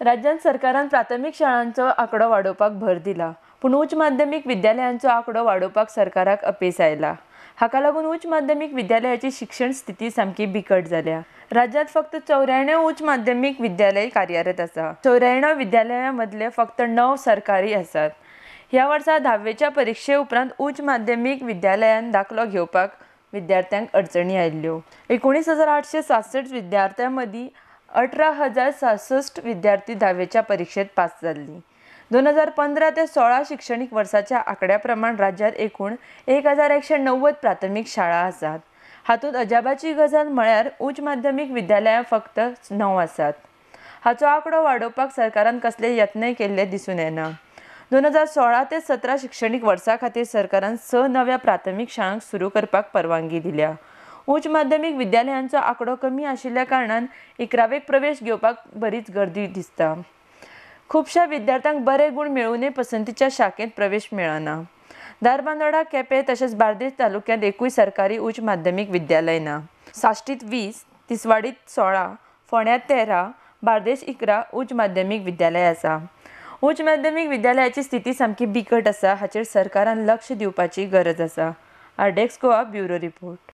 राज्यांत सरकारान प्राथमीक शाळांचो आंकडो वाडोवपाक भर दिला, पूण उच्च माध्यमीक विद्यालयांचो आंकडो वाडोवपाक सरकाराक अपेस आयला. हाका लागून उच्च माध्यमीक विद्यालयाची शिक्षण स्थिती सामकी बिकट जाल्या. राज्यांत फक्त 94 उच्च माध्यमीक विद्यालय कार्यरत आसा. 94 विद्यालयां मदले फक्त 9 सरकारी आसात. ह्या वर्सा धावेच्या परिक्षे उपरांत उच्च माध्यमीक विद्यालयांत दाखलो घेवपाक विद्यार्थ्यांक अडचणी आयिल्ल्यो. 19,866 विद्यार्थ्यां मदीं 18,066 विद्यार्थी धावेच्या परिक्षेत पास जाल्लीं. 2015 ते 16 शिक्षणीक वर्साच्या आंकड्या प्रमाण राज्यांत एकूण 1190 प्राथमीक शाळा आसात. हातूंत अजापाची गजाल म्हळ्यार उच्च माध्यमीक विद्यालयां फक्त 9 आसात. हाचो आंकडो वाडोवपाक सरकारान कसले यत्नय केल्ले दिसून येना. 2016 ते 17 शिक्षणीक वर्सा खातीर सरकारान 6 नव्या प्राथमीक शाळांक सुरू करपाक परवानगी दिल्या. उच्च माध्यमीक विद्यालयांचो आंकडो कमी आशिल्ल्या कारणान 11वेक प्रवेश घेवपाक बरीच गर्दी दिसता. खुबश्या विद्यार्थ्यांक बरे गूण मेळूनय पसंतीच्या शाखेंत प्रवेश मेळना. धारबांदोडा, केपें तशेंच बार्देस तालुक्यांत एकूय सरकारी उच्च माध्यमीक विद्यालय ना. साश्टीत 20, तिसवाडीत 16, फोंड्यांत 13, बार्देश 11 उच्च माध्यमीक विद्यालय आसा. उच्च माध्यमीक विद्यालयाची स्थिती सामकी बिकट आसा. हाचेर सरकारान लक्ष दिवपाची गरज आसा. RDX Goa bureau report.